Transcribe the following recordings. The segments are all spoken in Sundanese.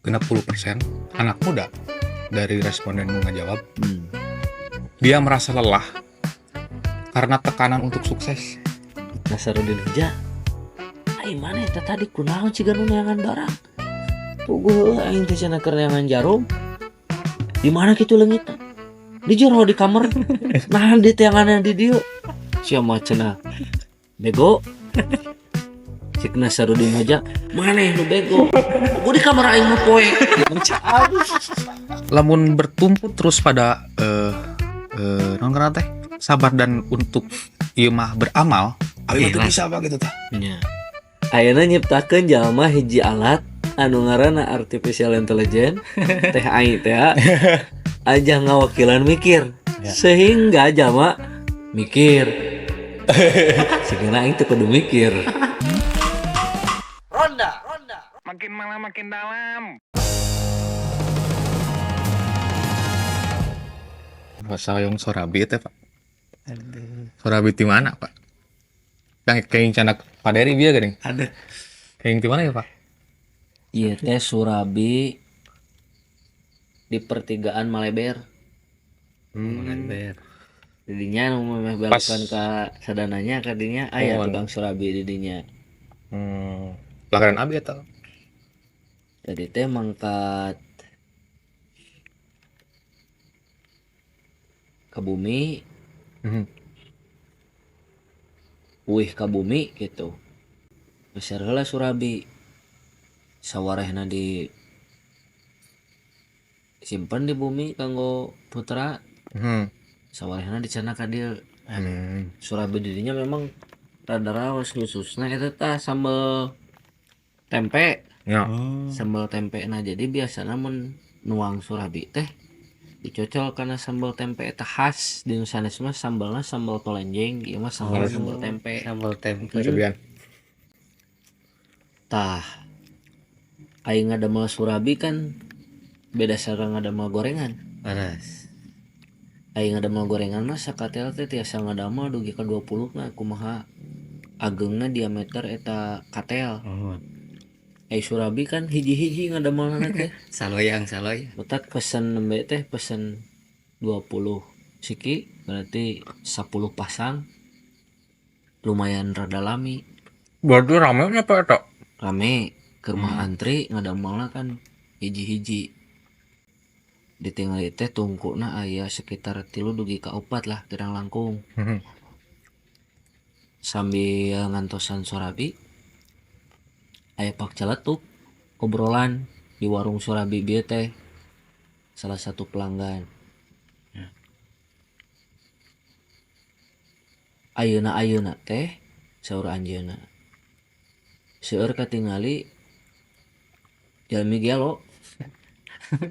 60% anak muda dari responden nu ngajawab dia merasa lelah karena tekanan untuk sukses. Nasarudin Hoja. Ai mana eta tadi kunaon ciga nu neangan barang. Puguh aing teh cenah keur neangan jarum. Di mana kitu leungitna? Di jero di kamar. Nah di teanganna di dieu. Sia mah cenah bego. Cek Nasarudin Hoja, maneh nu bego. Puguh di kamar aing mah poe. Lamun bertumpu terus pada naon ngaranna teh? Sabar dan untuk ieu mah beramal, abi mah teu Ikhlas. Bisa apa gitu tah. Nya. Ayeuna nyiptakeun jalma hiji alat anu ngaranna artificial intelligence teh AI teh aja ngawakilan mikir. Sehingga jalma mikir. Sehingga aing teu kudu mikir. Ronda. Makin malam makin dalam. Bahasa yang Sorabi teh, Pak. Aduh. Sorabi di mana, Pak? Yang kayak canak Pak Dery bieu geuning. Ada. Kayak di mana ya, Pak? Ieu teh Surabi di pertigaan Maleber. Maleber. Didinya nu meh belokan ka sadananya kadinya aya tukang Surabi di dinya. Langganan abi eta. Jadi teh mangkat ke bumi, uih ka bumi gitu. Meser heula Surabi. Sawarehna di simpen di bumi kanggo putra. Sawarehna dicandak ka dieu. Surabi di dinya memang rada raos khususna eta tah sambel tempe. Sambal tempe nah jadi biasana mun nuang surabi teh dicocol karena sambal tempe eta khas di nu sanes mah sambalna sambal tolenjeng ieu mah sambal sambal tempe. Sambal tempe. Cobian. Tah aing ngadamel surabi kan beda sareng ngadamel gorengan. Panas. Aing ngadamel gorengan mah sakatel teh tiasa ngadamel dugi ka 20 mah kumaha ageungna diameter eta katel. Ai surabi kan hiji-hiji ngadamelna teh. Saloyang saloy. Betak pesen nembe teh pesen 20 siki berarti 10 pasang lumayan rada lami. Berarti rame nya Pak eta. Rame ke rumah antri ngadamelna kan hiji-hiji. Ditinggali teh tungkuna aya sekitar 3 dugi ka 4 lah kirang langkung. Sambil ngantosan surabi aya pak celetuk obrolan di warung surabi bieu teh salah satu pelanggan. Ayeuna-ayeuna teh saur anjeunna seueur katingali jalmi gelo.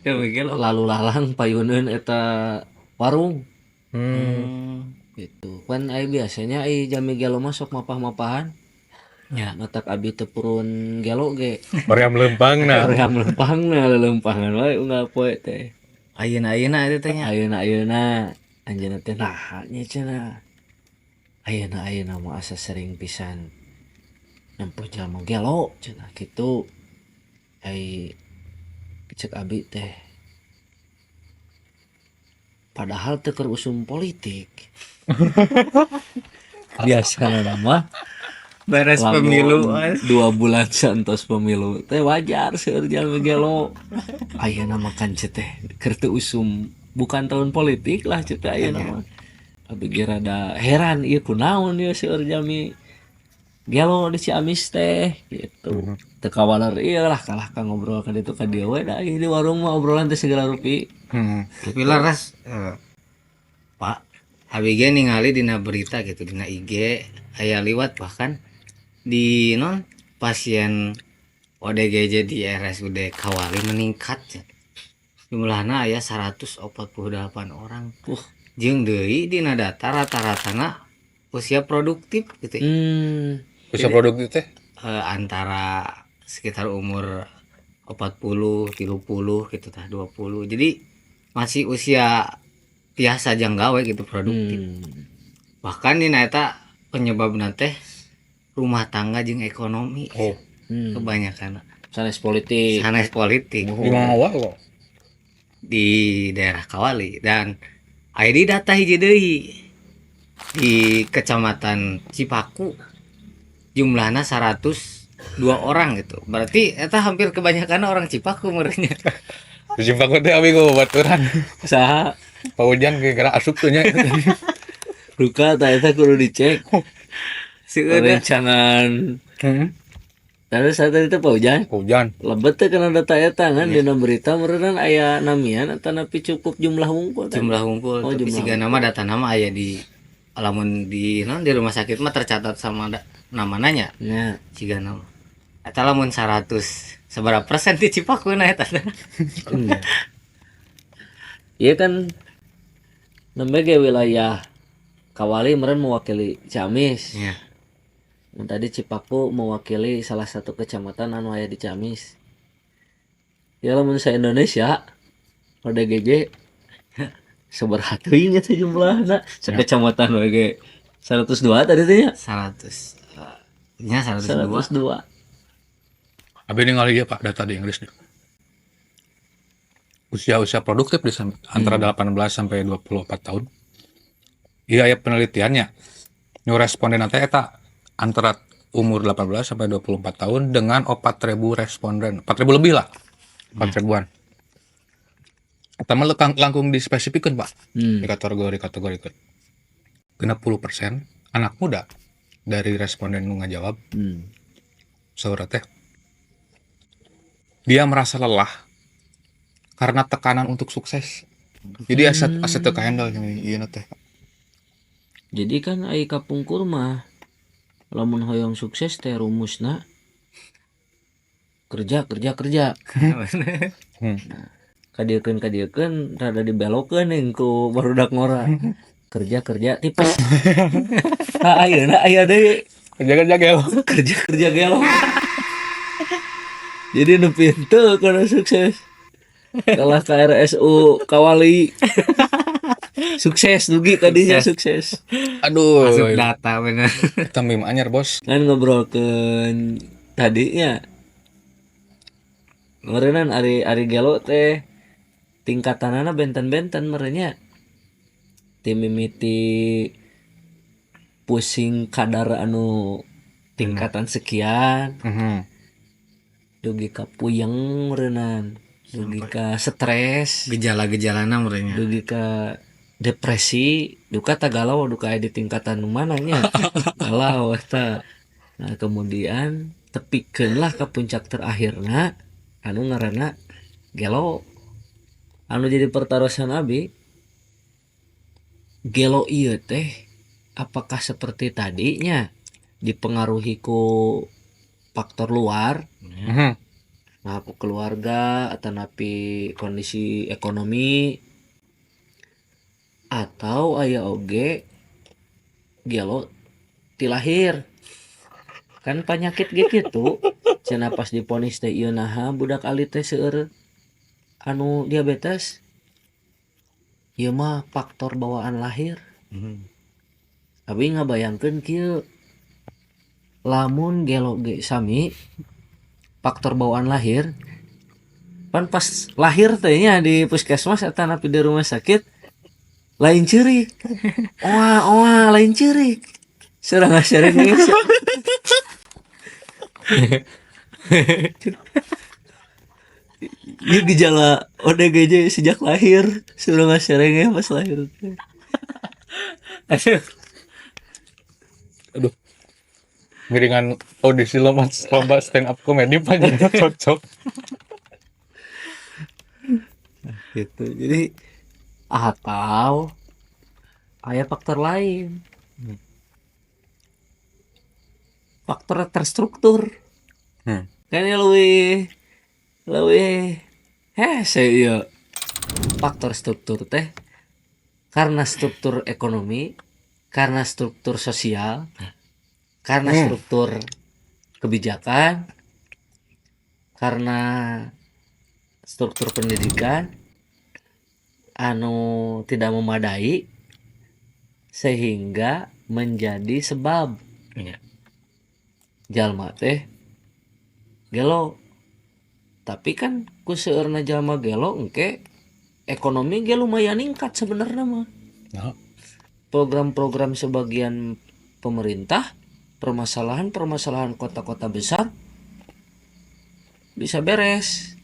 Jalmi gelo. Lalu lalang payuneun eta warung. Gitu kan ai biasanya ai jalmi gelo mah sok mapah-mapahan. Matak abi teu purun gelo ge. Hoream leumpangna. Hoream leumpangna, leuleumpangan wae unggal poe teh. Ayeuna-ayeuna eta teh nya. Ayeuna-ayeuna anjeunna teh naha nya cenah. Ayeuna-ayeuna mah asa sering pisan nempuh jalma gelo cenah kitu. Ai cek abi teh padahal teu keur usum politik. Biasana mah beres lamun pemilu 2 bulan santos pemilu teh wajar seueur jalmi gelo. Ayeuna mah kan ceu teh keur teu usum bukan tahun politik lah ceu teh ayeuna mah. Abi ge rada heran ieu kunaon ieu seueur jalmi gelo di Ciamis teh gitu. Teu kawaler ieu lah kalah ka ngobrol ka ditu ka dieu we da ieu di warung mah obrolan teh segala rupi. Tapi leres, Pak, abi ge ningali dina berita gitu dina IG aya liwat bahkan di non pasien ODGJ di RSUD Kawali meningkat ya. Jumlahna aya 148 orang. Jeung deui dina data rata-ratana usia produktif gitu. Usia Jadi, produktif teh? Antara sekitar umur 40, 30 gitu tah 20. Jadi masih usia biasa jang gawe gitu produktif. Bahkan dina eta penyebabna teh rumah tangga jeung ekonomi. Kebanyakan. Sanes politik. Sanes politik. Gimana wae kok. Di daerah Kawali dan aya di data hiji deui di Kecamatan Cipaku jumlahnya 102 orang gitu. Berarti eta hampir kebanyakan orang Cipaku meureun nya. Di Cipaku teh abi go baturan. Saha? Pak Ujan kira-kira asup tuh nya. Duka tah eta kudu dicek. Seueurna. Rencangan. Terus saat itu Pak Ujan. Pak Ujan. Lebet teh kana data eta kan dina berita meureunnan aya namian atanapi cukup jumlah wungkul teh. Jumlah wungkul, Oh, tapi jumlah. siga nama data nama aya di lamun di non di rumah sakit mah tercatat sama nama nanya. Ya. Siga nama. Eta lamun 100 seberapa persen di Cipaku na eta teh? Iya. Iya kan nembe ge wilayah Kawali meureun mewakili Ciamis. Iya. Mun tadi Cipaku mewakili salah satu kecamatan anu aya di Ciamis. Ya lamun sa Indonesia ODGJ sabaraha teuing eta jumlahna sakecamatan we ge 102 tadi teh nya. 100 nya 102. 102. Abi ningali ieu Pak data di Inggris deh. Usia-usia produktif di antara 18 sampai 24 tahun. Iya aya penelitiannya. Nu responden teh eta antara umur 18 sampai 24 tahun dengan 4.000 responden. 4.000 lebih lah. 4 ribuan. Eta mah langkung dispesifikkan, Pak. Di kategori-kategori. 60% anak muda dari responden nu ngajawab saudara teh dia merasa lelah karena tekanan untuk sukses. Jadi asa asa teu kahandle ieu teh. Jadi kan ai kapungkur mah lamun hoyong sukses teh rumusna kerja kerja kerja. Kadieukeun kadieukeun rada dibelokeun nih ku barudak ngora. Kerja kerja tipes. Nah, ayeuna aya deui Kerja kerja gelo. Kerja kerja gelo. Jadi nu pintu kana sukses. Kalah ka RSU Kawali. Sukses dugi tadinya sukses. Aduh. Masuk data bener. Eta meme anyar, Bos. Kan ngobrolkeun tadinya. Meureunan ari ari gelo teh tingkatanana benten-benten meureun. Ti mimiti pusing kadar anu tingkatan sekian dugi ka puyeng meureunan, dugi ka stres, Gejala-gejalana meureun nya. Dugi ka depresi, duka ta galau, duka aya di tingkatan nu mana nya galau eta. Nah, kemudian tepikeun lah ke puncak terakhirna anu ngaranna gelo. Anu jadi pertarosan abi, gelo ieu teh apakah seperti tadinya dipengaruhi ku faktor luar, nah ku keluarga atau napi kondisi ekonomi, atau aya oge gelo ti lahir? Kan penyakit ge kitu cenah, pas diponis teh ieu naha budak alit teh seueur anu diabetes, ieu mah faktor bawaan lahir. Abi ngabayangkeun kieu, lamun gelo ge sami faktor bawaan lahir, pan pas lahir teh nya di puskesmas atau napi di rumah sakit lain ceurik, oa oa lain ceurik, serang sering. Ini gejala ODGJ sejak lahir, suruh nggak pas lahir. Aduh. Aduh. Ngiringan audisi lomba lomba stand up comedy panjang cocok. Gitu. Jadi atau aya faktor lain, faktor terstruktur. Kayaknya lebih lebih hese iya faktor struktur teh, karena struktur ekonomi, karena struktur sosial, karena struktur kebijakan, karena struktur pendidikan anu tidak memadai sehingga menjadi sebab jalma teh gelo. Tapi kan ku seueurna jalma gelo engke ekonomi ge lumayan ningkat sebenarnya mah. Nah. Program-program sebagian pemerintah, permasalahan-permasalahan kota-kota besar bisa beres.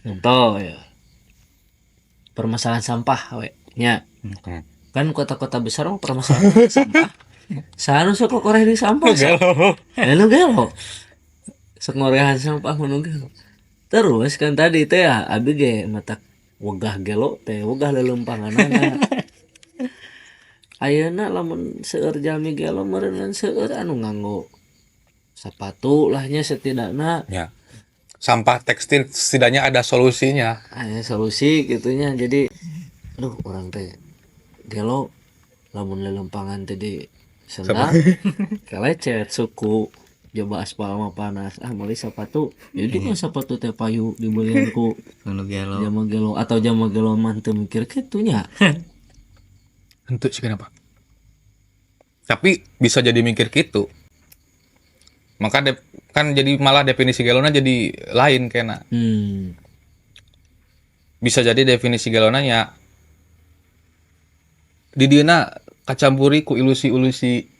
Contoh ya. Permasalahan sampah we nya. Kan kota-kota besar mah permasalahan sampah. Saha nu sok kokoreh di sampah? Gelo. Nu gelo. Sok ngorehan sampah nu gelo. Terus kan tadi teh ya abi ge matak wegah gelo teh, wegah leuleumpanganana. Ayeuna lamun seueur jalmi gelo meureun seueur anu nganggo sepatu lah nya setidakna. Ya. Sampah tekstil setidaknya ada solusinya. Ada solusi gitunya. Jadi aduh orang teh gelo lamun lelempangan teh di sendal kelecet suku coba aspal mah panas, ah meuli sepatu. Jadi kan sepatu teh payu dibelian ku Nu gelo. Jama gelo atau jama gelo mah teu mikir kitu nya. Henteu sih kenapa? Tapi bisa jadi mikir gitu. Maka kan jadi malah definisi gelona jadi lain kena. Bisa jadi definisi gelona nya di dieuna kacampuri ku ilusi-ilusi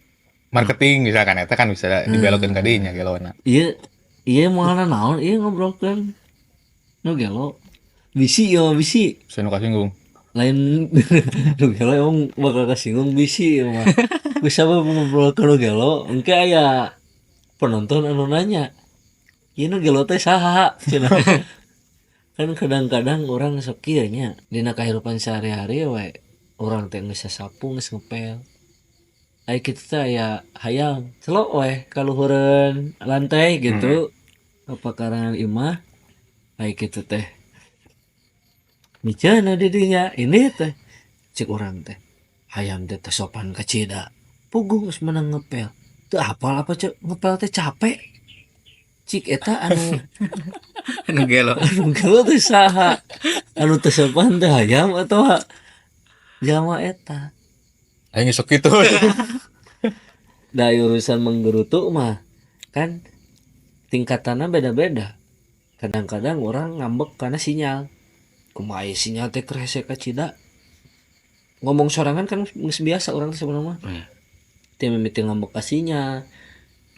marketing misalkan, eta kan bisa dibelokkeun ka dinya gelona. Iya, iya moalna naon ieu ngobrolkeun nu gelo. Bisi ieu mah bisi. Saya nu kasinggung. Lain nu gelo emang bakal kasinggung bisi ieu mah. Bisa mah ngobrolkeun nu gelo, engke aya penonton anu nanya, ieu nu gelo teh saha? Cenah. Kan kadang-kadang orang sok kieu nya dina kahirupan sehari-hari we urang teh geus sasapu geus ngepel. Aya kitu teh aya hayang celok we kaluhureun lantai gitu. Kapakarangan imah aya kitu teh. Miceuna di dinya ini teh cek urang teh. Hayam teh teu sopan kacida. Puguh geus meunang ngepel. Teu apal apa cek ngepel teh capek. Cik eta anu anu gelo. Anu gelo teh saha? Anu teu sopan teh hayam atawa jalma eta? Aing sok kitu. Da urusan menggerutu mah kan tingkatannya beda-beda. Kadang-kadang orang ngambek karena sinyal. Kumaha sinyal teh rese kacida. Ngomong sorangan kan geus biasa orang teh sebenarnya mah. Teu mimiti ngambek ka sinyal.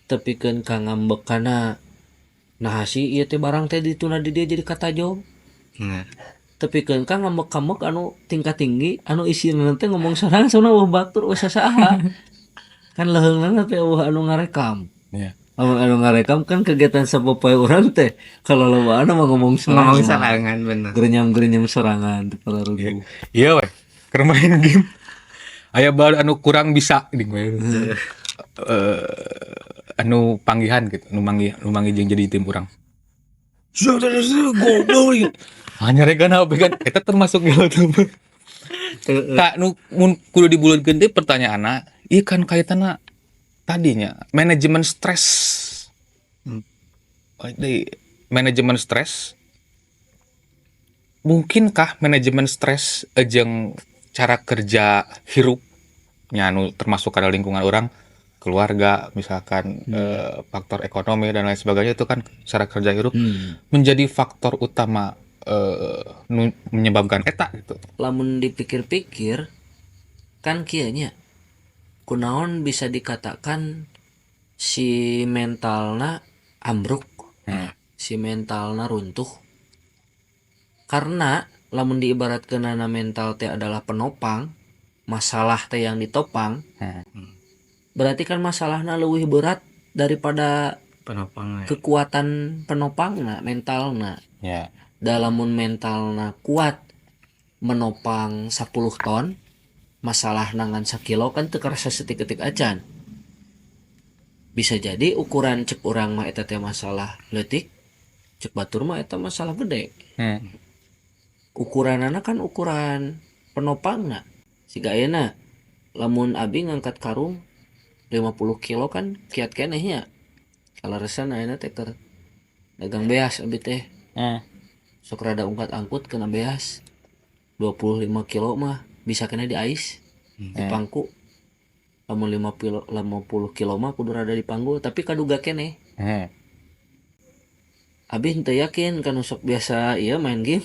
Tepikeun ka ngambek kana nah si ieu teh barang teh dituna di dia jadi katajong. Tepikeun ka ngambek-ngambek anu tingkat tinggi anu isina teh ngomong sorangan soalna eueuh batur eueuh sasaha. Kan leuheungna teh eueuh anu ngarekam. Anu anu ngarekam kan kegiatan sapopoe urang teh kalau lobaan mah ngomong sorangan. Ngomong sorangan bener. Gerenyam-gerenyam sorangan teh pararuguh. Iya weh, keur main game. Aya baru anu kurang bisa geuning we. Anu panggihan gitu, nu manggih jeung jadi tim urang. Goblok. Hanya nyarekan HP kan eta termasuk gelo tuh. Tak nu mun kudu dibuleutkeun teh pertanyaanna, ieu kan kaitanna tadinya manajemen stres. Deui, manajemen stres. Mungkinkah manajemen stres jeung cara kerja hirup nya anu termasuk kana lingkungan urang, keluarga misalkan, faktor ekonomi dan lain sebagainya itu kan cara kerja hirup menjadi faktor utama nu menyebabkan eta gitu. Lamun dipikir-pikir kan kieu nya, kunaon bisa dikatakan si mentalna ambruk, si mentalna runtuh, karena lamun diibaratkeunana mental teh adalah penopang, masalah teh yang ditopang, berarti kan masalahna leuwih berat daripada penopang kekuatan penopangna, mentalna. Da lamun mentalna kuat menopang 10 ton, masalah ngan sakilo kan teu karasa setik-etik acan. Bisa jadi ukuran cek urang mah eta teh masalah leutik, cek batur mah eta masalah gede. Ukuranana kan ukuran penopangna. Siga ayeuna lamun abi ngangkat karung 50 kilo kan kiat keneh nya. Kaleresan ayeuna teh keur dagang beas abi teh. Sok rada ungkat angkut kena beas. 25 kilo mah bisa kena diais, di pangku. Lamun 50 50 kilo mah kudu rada dipanggul, tapi kaduga keneh. Abi henteu yakin kan sok biasa ieu main game.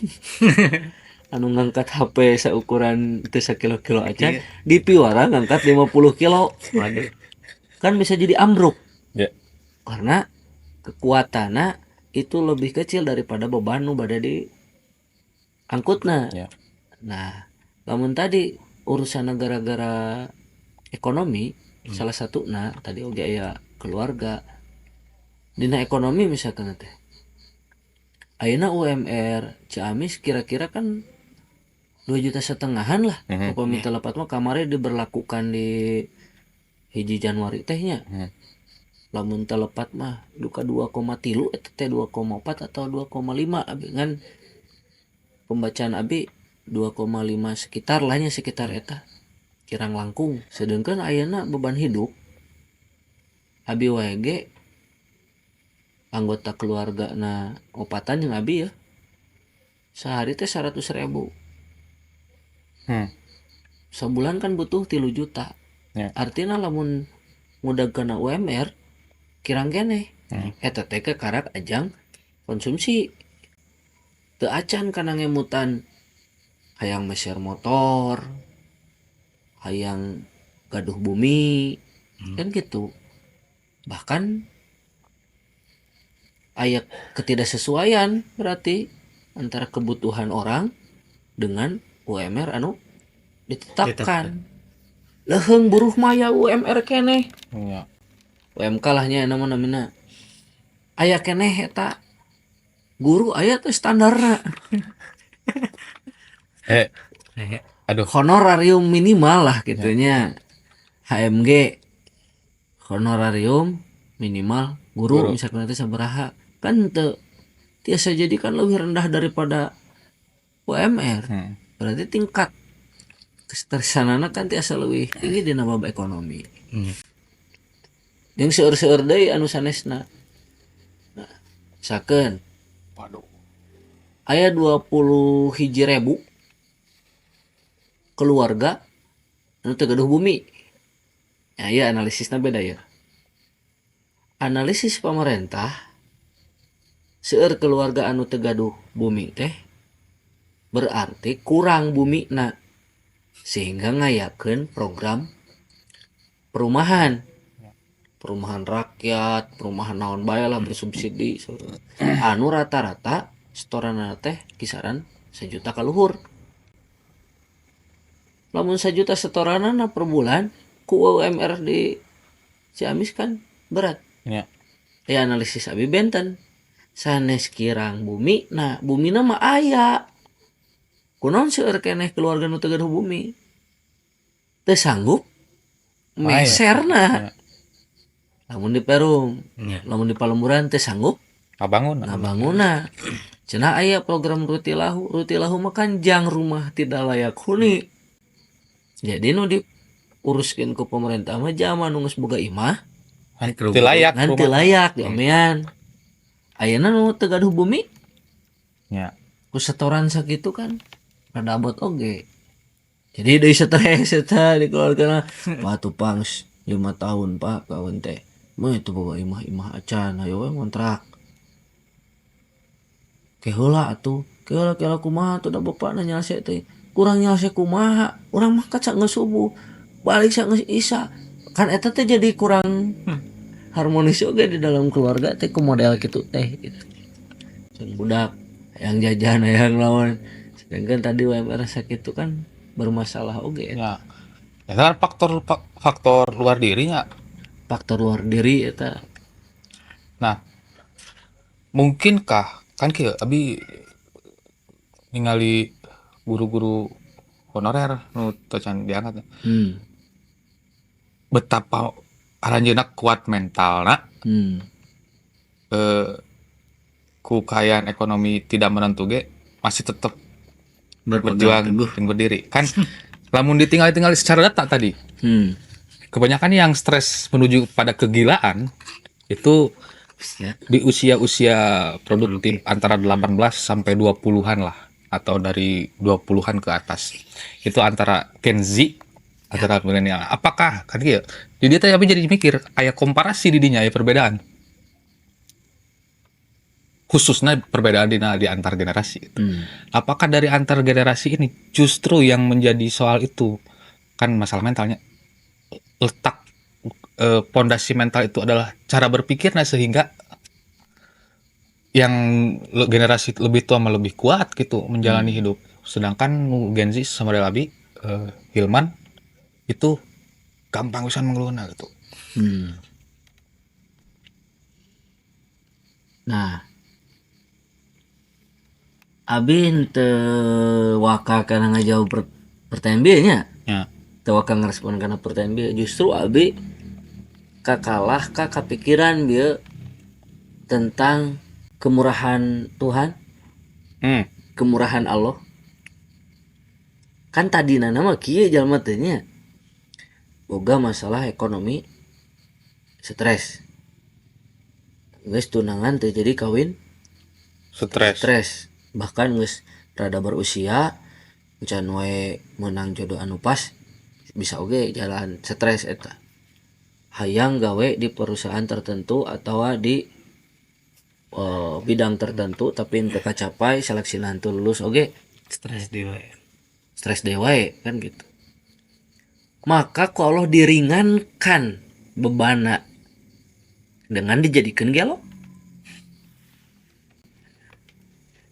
Anu ngangkat HP saukuran teu sakilo-kilo acan, dipiwara ngangkat 50 kilo. Waduh. Kan bisa jadi ambruk. Ya. Karena kekuatannya itu lebih kecil daripada beban nu bade di angkutna. Ya. Nah, lamun tadi urusan gara-gara ekonomi, salah satu, nah tadi oge aya keluarga. Dina ekonomi misalkan teh. Ayeuna UMR Ciamis kira-kira kan 2,5 jutaan lah. Upami teu lepat mah kamari diberlakukan di 1 Januari teh nya. Lamun teu lepat mah duka 2,3 eta teh, 2,4 atau 2,5, abi ngan pembacaan abi 2,5 sekitar lah nya, sekitar eta kirang langkung. Sedangkan ayeuna beban hidup, abi wae ge anggota keluarga na opatan jeung abi ya, sehari teh 100 ribu. Sebulan kan butuh 3 juta. Artinya lamun ngudag kana UMR kirang keneh. Eta teh karak ajang konsumsi, teu acan kana ngemutan hayang meser motor, hayang gaduh bumi. Kan gitu. Bahkan aya ketidaksesuaian berarti antara kebutuhan orang dengan UMR anu ditetapkan. Leuheung buruh mah aya UMR keneh. UMK lah nya nama namina aya keneh eta. Guru aya teh standarna? Aduh. Honorarium minimal lah gitunya, HMG, honorarium minimal guru, Guru. Misalkan nanti sabaraha kan teu tiasa jadi kan lebih rendah daripada UMR. Berarti tingkat kestersanana kan tiasa lebih tinggi dina bab ekonomi. Jeung seueur-seueur deui anu sanesna. Nah, misalkeun Waduh. Aya 21 ribu keluarga anu teu gaduh bumi. Ya, ieu analisisna beda ya. Analisis pemerintah, seueur keluarga anu teu gaduh bumi teh berarti kurang bumina, sehingga ngayakeun program perumahan, perumahan rakyat, perumahan naon bae lah bersubsidi, anu rata-rata setoranna teh kisaran 1 juta kaluhur. Lamun 1 juta setoranana per bulan ku UMR di Ciamis kan berat. Ya, analisis abi benten, sanes kirang bumi. Nah, bumina mah aya, kunaon seueur keneh keluarga nu teu gaduh bumi? Teu sanggup Aya. meserna. Lamun di Perum, lamun di Palemburan teu sanggup Ngabangun. Ngabangunna. Cenah aya program rutilahu. Rutilahu mah kan jang rumah tidak layak huni. Jadi nu diuruskeun ku pemerintah mah jalma nu geus boga imah Teu layak ngan teu rumah. Layak diomean. Ayeuna nu teu gaduh bumi ku setoran sakitu kan rada abot oge. Jadi deui stres eta di keluargana. Pak tupang 5 tahun, Pak, kawin teh. Mah itu boga imah, imah acan, ayo we ngontrak. Ke heula atuh, ke heula, ke heula kumaha atuh, da bapakna nyalse teh. Kurang nyalse kumaha? Urang mah kaca geus subuh, balik geus isya. Kan eta teh jadi kurang harmonis oge di dalam keluarga teh ku model kitu teh gitu. Jeung budak yang jajan, yang lawan. Sedangkan tadi UMR sakitu kan bermasalah oge eta. Ya. Eta kan faktor faktor luar dirinya. Faktor luar diri eta. Nah, mungkinkah kan kieu, abi ningali guru-guru honorer nu teu can diangkat. Betapa aranjeunna kuat mentalna ku kaayaan ekonomi tidak menentu ge masih tetap Berpegang berjuang teguh. Dan berdiri. Kan lamun ditinggal-tinggal secara data tadi, kebanyakan yang stres menuju pada kegilaan itu di usia-usia produktif antara 18 sampai 20-an lah, atau dari 20-an ke atas. Itu antara Gen Z Antara milenial. Apakah kan kieu? Di dia teh abi jadi mikir aya komparasi di dinya, aya perbedaan. Khususnya perbedaan di antar generasi gitu. Apakah dari antar generasi ini justru yang menjadi soal itu kan masalah mentalnya, letak pondasi mental itu adalah cara berpikirnya, sehingga yang generasi lebih tua mah lebih kuat gitu menjalani hidup, sedangkan nu Gen Z sama Abi Hilman itu gampang pisan mengeluhna gitu. Nah, abi henteu waka kana ngajawab pertanyaan bieu nya. Ya. Teu waka ngerespon kana pertanyaan bieu. Justru abi kakalah ka kapikiran bieu tentang kemurahan Tuhan, kemurahan Allah. Kan tadi nana mah kieu jalma teh nya. Boga masalah ekonomi, stres. Geus tunangan teh jadi kawin, stres. Stres. Bahkan geus rada berusia can wae menang jodoh anu pas, bisa oge jalan stres eta. Hayang gawe di perusahaan tertentu atau di bidang tertentu tapi henteu kacapai, seleksi henteu lulus oge stres deui wae. Stres deui wae kan gitu. Maka ku Allah diringankan bebana dengan dijadikan gelo,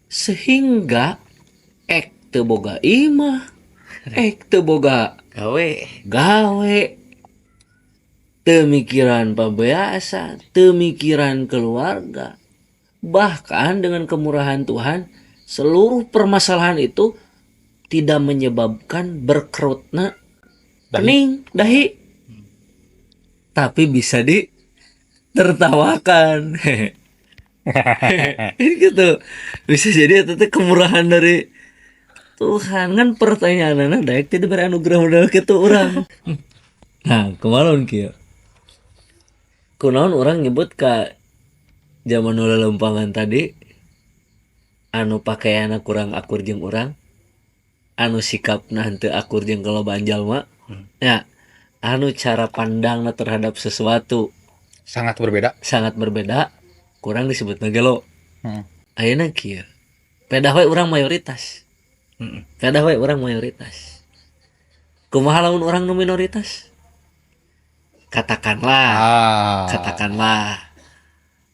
sehingga ek teu boga imah, ek teu boga gawe, gawe, teu mikiran pabeasan, teu mikiran keluarga. Bahkan dengan kemurahan Tuhan, seluruh permasalahan itu tidak menyebabkan berkerutna dahi. Kening dahi, tapi bisa ditertawakan. Ini gitu bisa jadi itu teh kemurahan dari Tuhan kan. Pertanyaanna daek tidak beri anugerah model kitu urang. Nah, kumaha kieu, kunaon urang nyebut ka zaman nu lelempangan tadi, anu pakaianna kurang akur jeung urang, anu sikapna henteu akur jeung kalobaan jalma ya, anu cara pandangna terhadap sesuatu sangat berbeda, sangat berbeda, kurang disebutna gelo. Ayeuna kieu, pedah we urang mayoritas. Pedah we urang mayoritas, kumaha lamun urang nu minoritas? Katakanlah, katakanlah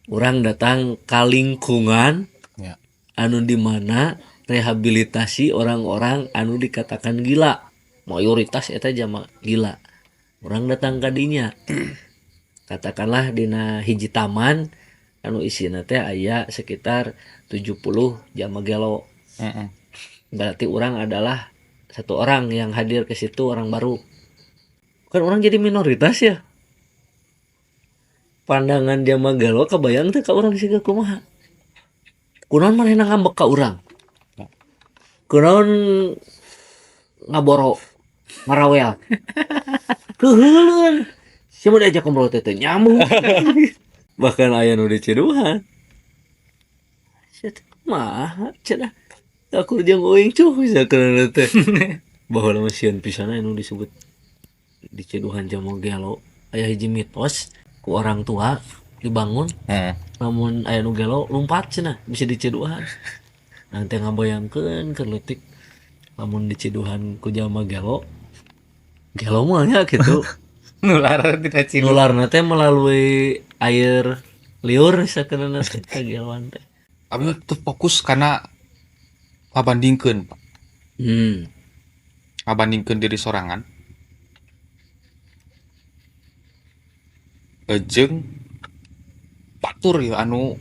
urang datang ka lingkungan anu dimana rehabilitasi orang-orang anu dikatakan gila, mayoritas eta jama gila. Urang datang ka dinya, katakanlah dina hiji taman anu isina teh aya sekitar 70 jama gelo. Berarti urang adalah satu orang yang hadir ke situ, orang baru kan, urang jadi minoritas ya. Pandangan jama gelo kebayang teh ka urang siga kumaha? Kunaon manehna ngambek ka urang? Kunaon ngaboro, ngarawel, keuheuleun sia mah, diajak ngobrol teh teu nyambung, bahkan aya nu diciduhan sia teh kumaha cenah, aku jeung uing cuh bisa kana teh. Baheula mah sieun pisan anu disebut diciduhan jama gelo. Aya hiji mitos ku orang tua dibangun, lamun aya nu gelo lumpat cenah, bisa diciduhan. Nanti ngabayangkeun keur leutik lamun diciduhan ku jalma gelo, gelo mah nya gitu. Nular tidak cilu. Nularna teh melalui air liur sakeunana teh kageloan teh. Abi tuh fokus karena ngabandingkeun, Pak. Ngabandingkeun diri sorangan jeung batur ya, anu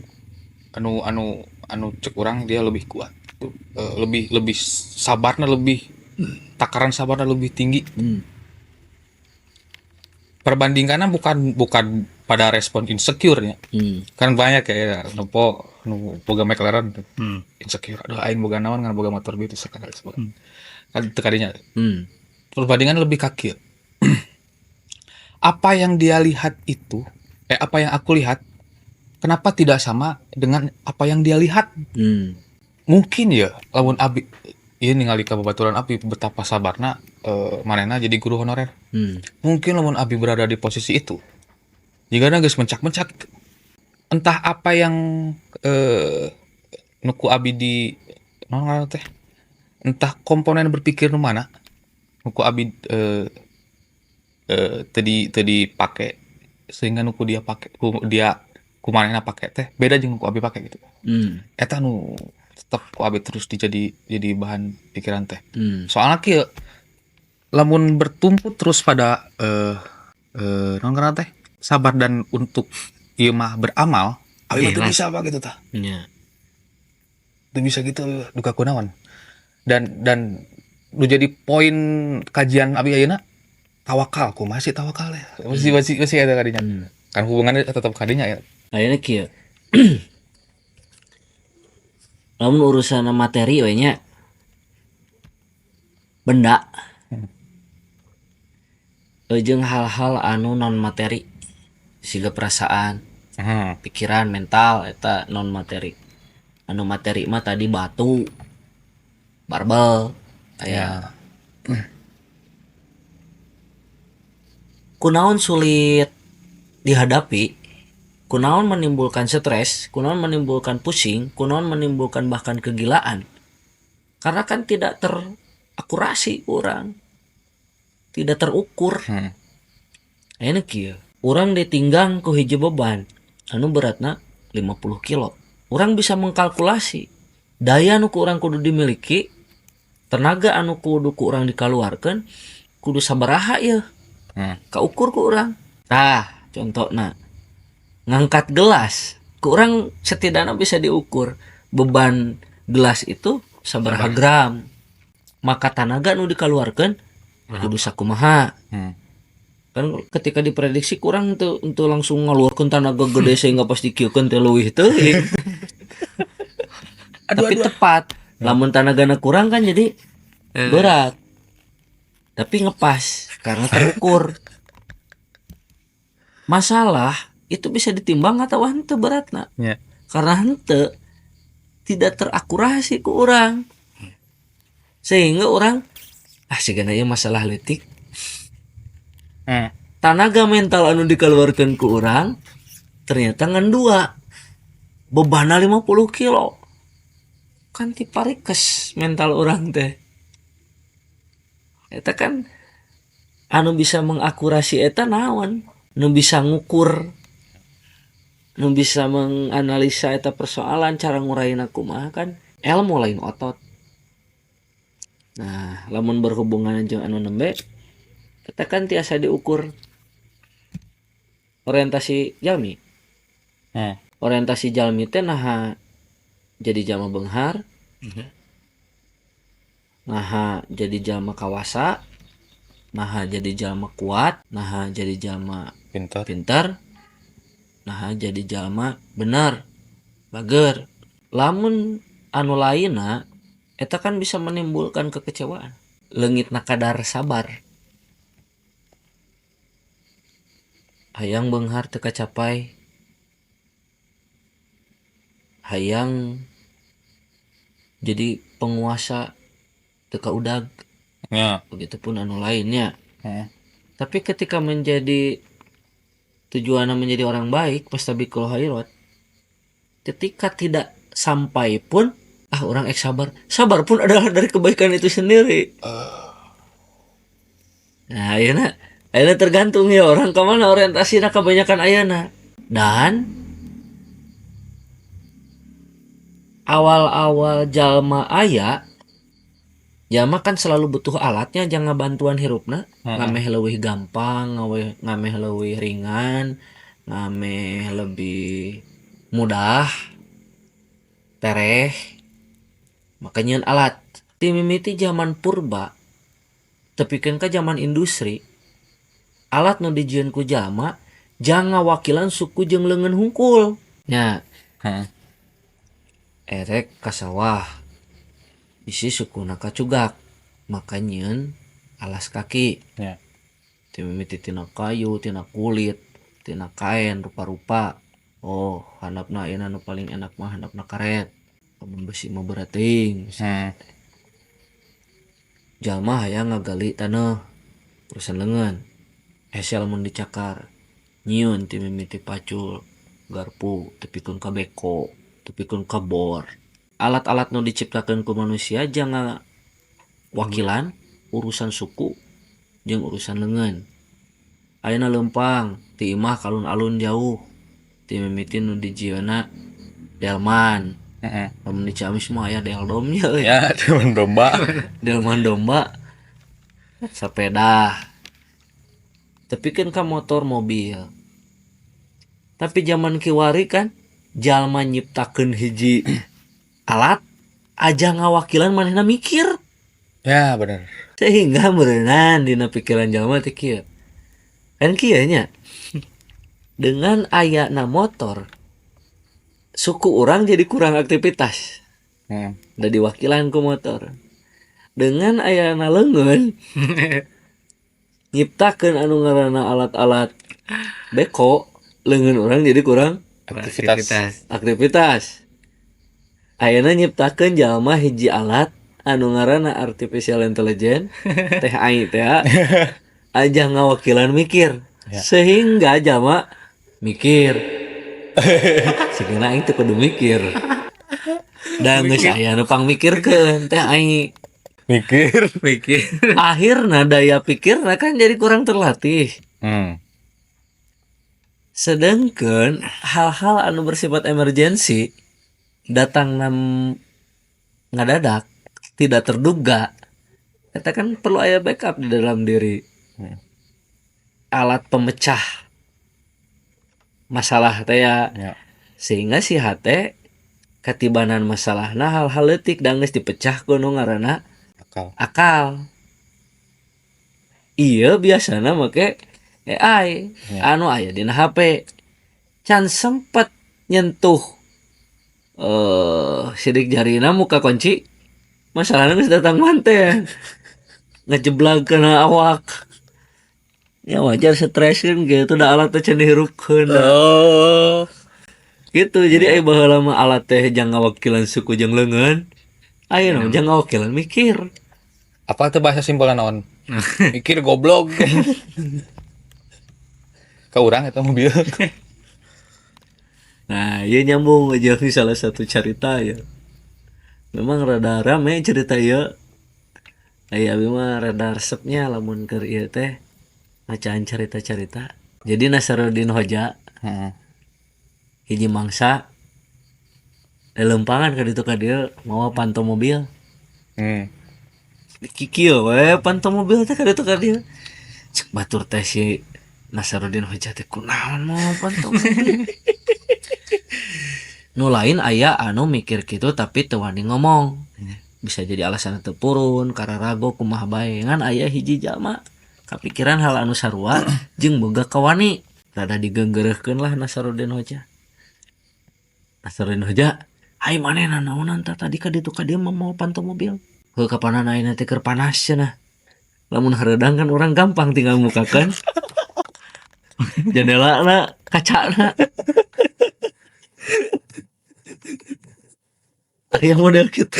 anu anu anu cek urang dia lebih kuat. Lebih lebih sabarna, lebih takaran sabarna lebih tinggi. Perbandingannya bukan bukan pada respon insecure ya. Kan banyak ya nempo nu boga McLaren insecure, aduh aing boga naon ngan boga motor bieu sekali sebagainya. Kan teu kadinya. Perbandingan lebih ka kieu. Apa yang dia lihat itu, apa yang aku lihat, kenapa tidak sama dengan apa yang dia lihat? Mungkin ya, lamun abi ieu ningali ka babaturan abi betapa sabarna manehna jadi guru honorer. Mungkin lamun abi berada di posisi itu, jika geus mencak-mencak gitu. Entah apa yang nu ku abi di naon ngaranna teh, entah komponen berpikir nu mana nu ku abi teu dipake sehingga nu ku dia pake, ku dia, ku manehna pake teh beda jeung nu ku abi pake gitu. Eta nu tetep ku abi terus dijadi jadi bahan pikiran teh. Soalnya kieu, lamun bertumpu terus pada naon ngaranna teh, sabar dan untuk ieu mah beramal, abi mah teu Ikhlas. Bisa apa gitu tah. Teu bisa gitu duka kunaon. Dan nu jadi poin kajian abi ayeuna tawakal, kumaha sih tawakal ya? Masih masih masih eta kadinya. Kan hubungannya tetap kadinya ya. Ayeuna kieu. Lamun urusan materi we nya, benda jeung hal-hal anu non materi siga perasaan, pikiran, mental, eta non materi. Anu materi mah tadi batu, barbel aya. Kunaon sulit dihadapi, kunaon menimbulkan stres, kunaon menimbulkan pusing, kunaon menimbulkan bahkan kegilaan, karena kan tidak terakurasi urang, tidak terukur. Ayeuna kieu, urang ditinggang ku hiji beban anu beratna 50 kilo, urang bisa mengkalkulasi daya nu ku urang kudu dimiliki, tenaga anu kudu ku urang dikaluarkeun kudu sabaraha ieu. Kaukur ku urang. Tah, contohna ngangkat gelas ku urang setidaknya bisa diukur beban gelas itu sabaraha gram, maka tenaga nu dikeluarkan kudu sakumaha. Kan ketika diprediksi kurang tuh untuk langsung ngeluarkan tenaga gede sehingga pasti kieukeun teh leuwih teuing. Aduh, Tapi aduh. Tepat lamun tenagana kurang kan jadi berat, tapi ngepas karena terukur. Masalah itu bisa ditimbang atau henteu beratna, karena henteu tidak terakurasi ku urang, sehingga urang, ah, sigana ieu masalah leutik. Tenaga mental anu dikeluarkan ku urang ternyata ngan dua, bebanna 50 kilo, kan tiparikes mental urang teh. Eta kan anu bisa mengakurasi eta naon, nu bisa ngukur, nu bisa menganalisa eta persoalan, cara nguraina kumaha, kan ilmu lain otot. Nah, lamun berhubungan jeung anu nembe eta kan tiasa diukur orientasi jalmi. Orientasi jalmi teh naha jadi jalma beunghar, naha jadi jalma kawasa, naha jadi jalma kuat, naha jadi jalma Pintar. Pintar, naha jadi jalma benar, bager. Lamun anu lainna eta kan bisa menimbulkan kekecewaan, leungitna kadar sabar. Hayang beunghar teu kacapai, hayang jadi penguasa teu kaudag. Begitupun anu lainnya. Tapi ketika menjadi tujuannya menjadi orang baik, fastabiqul khairat, ketika tidak sampai pun, ah, urang ek sabar, sabar pun adalah dari kebaikan itu sendiri. Nah, ayeuna ayeuna tergantung ya orang kemana orientasinya kebanyakan ayeuna. Dan awal-awal jalma aya, jalma kan selalu butuh alatnya jangan bantuan hirupna. Ngameh leuwih gampang, ngameh leuwih ringan, ngameh lebih mudah, tereh, makanya alat. Ti mimiti zaman purba tepikeun ka zaman industri, alat nu dijieun ku jalma jang ngawakilan suku jeung leungeun hungkul nya. Erek ka sawah isi sukuna kacugak, maka nyieun alas kaki. Ti mimiti tina kayu, tina kulit, tina kain rupa-rupa. Oh, handapna ayeuna nu paling enak mah handapna karet, lamun besi mah berat teuing. Jalma hayang ngagali taneuh urusan leungeun. Hese lamun dicakar. Nyieun ti mimiti pacul, garpu, tepikeun ka beko, tepikeun ka bor. Alat-alat nu diciptakeun ku manusia jangan wakilan urusan suku jeung urusan leungeun. Ayeuna leumpang ti imah ka alun-alun jauh. Ti mimiti nu dijieunna delman. Heeh. Lamun di Ciamis mah aya deldom nya euy. Ya, delman domba. Delman domba. Sepeda. Tepikeun ka motor mobil. Tapi zaman kiwari kan jalma nyiptakeun hiji alat aja ngawakilan manehna mikir. Ya, bener. Sehingga meureunan dina pikiran jalma teh kieu. Kan kieu nya. Dengan ayana motor suku orang jadi kurang aktivitas. Da diwakilan ku motor. Dengan ayana leungeun nyiptakeun anu ngaranna alat-alat beko, leungeun orang jadi kurang Aktivitas. Aktivitas. Ayeuna nyiptakeun jalma hiji alat anu ngaranna artificial intelligence teh AI teh aja ngawakilan mikir. Ya. Sehingga jalma mikir. Sigana aing teu kudu mikir. Da geus aya nu pangmikirkeun teh AI. Mikir. Mikir. Akhirna daya pikirna kan jadi kurang terlatih. Sedangkan hal-hal anu bersifat emergensi datang nam ngadadak tidak terduga, kita kan perlu aya backup di dalam diri. Alat pemecah masalah teh ya. Ya. Sehingga si hate katibanan masalahna hal-hal leutik da geus dipecah ku nu ngaranna Akal. Akal. Iya, biasana make AI anu aya dina HP. Can sempet nyentuh sidik jarina muka kunci, masalahnya geus datang manten ngejeblag kana awak. Ya wajar stres kan gitu, da alat teh can dihirupkeun. Oh. Gitu. Jadi aya baheula mah alat teh jang ngawakilan suku jeung leungeun, ayeuna mah jang ngawakilan mikir. Apa tuh bahasa simpelnya naon? Mikir goblok. Ke urang eta mobil. Nah, ieu nyambung aja di salah satu cerita ya. Memang rada rame cerita ieu. Aya abi mah rada resepnya lamun keur ieu teh ngacaan cerita-cerita. Jadi Nasaruddin Hoja hiji mangsa lelempangan ka ditu ka dieu mawa panto mobil. Kikieu we panto mobil teh ka ditu ka dieu. Cek batur teh si Nasaruddin Hoja teh kunaon mawa panto mobil. Nu lain aya anu mikir kitu tapi teu wani ngomong. Bisa jadi alasan teu purun, kararago kumaha bae. Ngan aya hiji jalma kapikiran hal anu sarua jeung boga kawani. Rada digeunggeureuhkeun lah Nasaruddin Hoja. Nasaruddin Hoja, "Ai manehna naonan tah tadi ka ditu ka dieu mah mawa panto mobil?" "Heuh, kapanan ayeuna teh keur panas cenah. Lamun hareudang kan urang gampang tinggal mukakeun jendelana, kacana." Aya model kitu.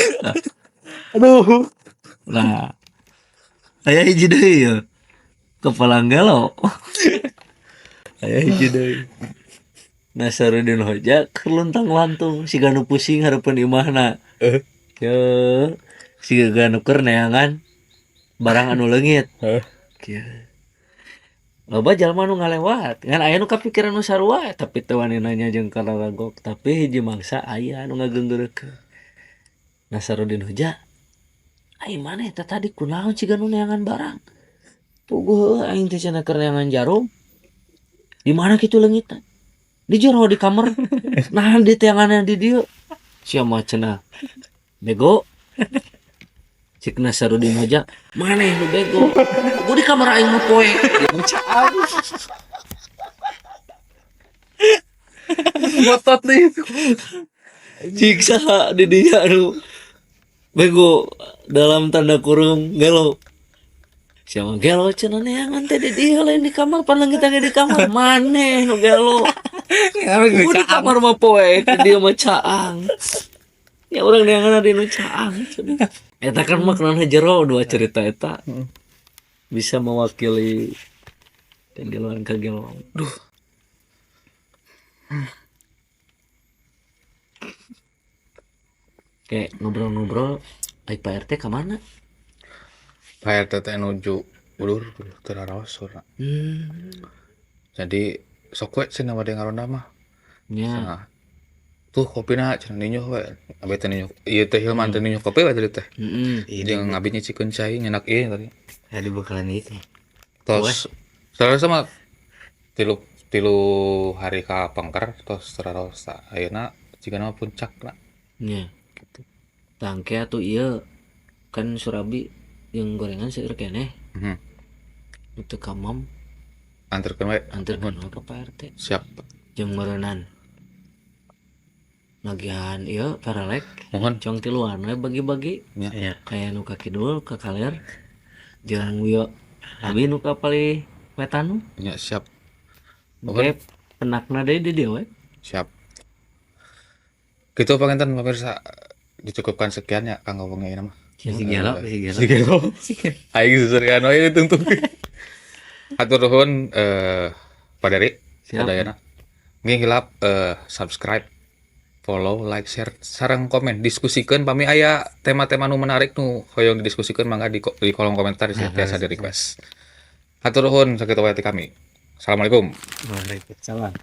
Aduh. Nah, aya hiji deui ye. Kepala gelo. Aya hiji deui. Nasaruddin Hoja keur luntang-lantung siga nu pusing hareupeun imahna. Ye, siga nu keur neangan barang anu leungit. Kieu. Loba jalma nu ngalewat, ngan aya nu kapikiran nu sarua tapi teu wani nanya jeung kararagok, tapi hiji mangsa aya anu ngageunggeureuhkeun. Nasaruddin Hoja, "Ai maneh teh tadi kunaon siga nu neangan barang?" "Puguh heueuh aing teh cenah keur neangan jarum." "Di mana kitu leungitna?" "Di jero di kamar." "Nah, di teanganna di dieu." "Sia mah cenah bego." Cik Nasaruddin Hoja, "Maneh nu bego. Puguh di kamar aing mah poe." Dicaang. Ngotot nih. Cik saha di dinya anu bego dalam tanda kurung gelo. Siapa gelo cenah neangan teh di dieu lain di kamar, pan leungit ge di kamar. Maneh nu gelo. Puguh di kamar mah poe, di dieu mah caang. Ya urang neangan di nu caang. Eta kan maknana jero dua cerita eta. Bisa mewakili kegeloan kegeloan. Duh. Kayak ngobrol-ngobrol, ai Pak RT ka mana? Pak RT teh nuju ulur teu raraos surna. Jadi sok we cenah bade ngaronda mah. Nya. Nah, tuh kopina cenah ninyoh we. Abi teh ninyoh. Ieu teh Hilman teh ninyoh kopi we tadi teh. Heeh. Jeung abi nyicikeun cai nyenak ieu tadi. Ya dibekalan itu. Tos salah sama tilu tilu hari ka pengker tos raraos ta. Ayeuna jigana mah puncakna. Nya. Gitu. Tangke atuh ieu kan surabi jeung gorengan seueur keneh. Itu ka mam Anterkeun we. anterkeun we ka Pak RT. Siap. Jeung meureunan. Nagihan ieu perelek Mohon. cong tiluan we bagi-bagi. Nya. Iya. Kayak nu ka kidul ka kaler jeung wieu abi nu ka palih wetan. Nya siap. Mohon. Oke, penakna deui di dieu we. Siap. Gitu panginten pemirsa, dicukupkan sekian ya kanggo wengi ieu mah. Si gelo, si gelo. Si gelo. Aing seserian we ditungtung. Hatur nuhun Pak Dery. Siap. Sadayana. Nggih hilap subscribe, follow, like, share, sareng komen, diskusikan pami aya tema-tema nu menarik nu hoyong didiskusikeun mangga di kolom komentar tiasa di request. Hatur nuhun sakitu wae ti kami. Assalamualaikum. Waalaikumsalam.